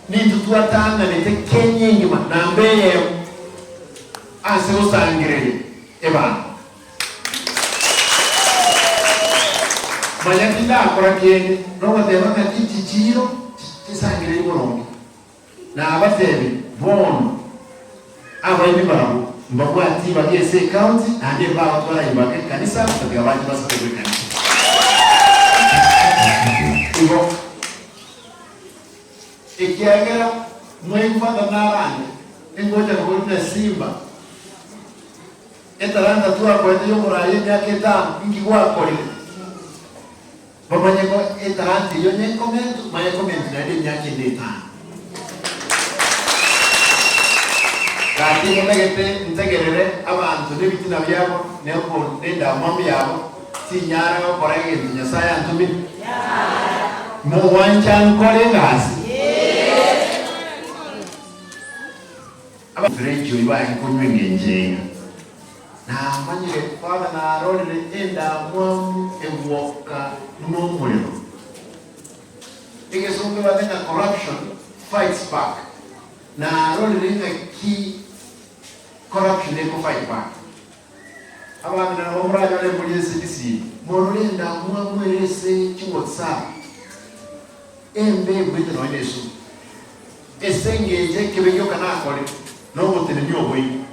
Nintwe twatang'anete Kenya engima namba eyemo ase gosangereria ebango. Manya tindakora kende nogoteba ng'a chichiiro chisangererie boronge. Nabateebie, Bono abaimi barabwo mbabwati ribaga ase ecounty, naende mbagotwara ribaga ekanisa, gotatiga abanche basaberwe ekanisa. Igo, ekiagera mwaigwata narande, ningocha koboria buna simba, etalanta twakoete y'omoraia emiaka etano, inki gwakorire? Bamanye ng'a etalanta eyio nenkomentu, manye komentu naende emiaka ende etano. Gaki motagete ntegerere abanto nebitina biabo nendamwamu yabo, tinyara gokora egento Nyasae antomire? Mogwancha nkore egasi? Abafereji oyio baye nkonywa engencho eye. Namanyire, Father, narorire endamwamu egwoka buna omorero. Egesongo ebate ng'a corruption fights back. Narorire ng'aki corruption eko fight back. Abang'ina nabo moranyore embori ase Kisii, morore endamwamu ere ase chiWhatsApp embe ebuete nonya nesumu. Ase engencho ekebe gioka nakore nogotenenia oboina.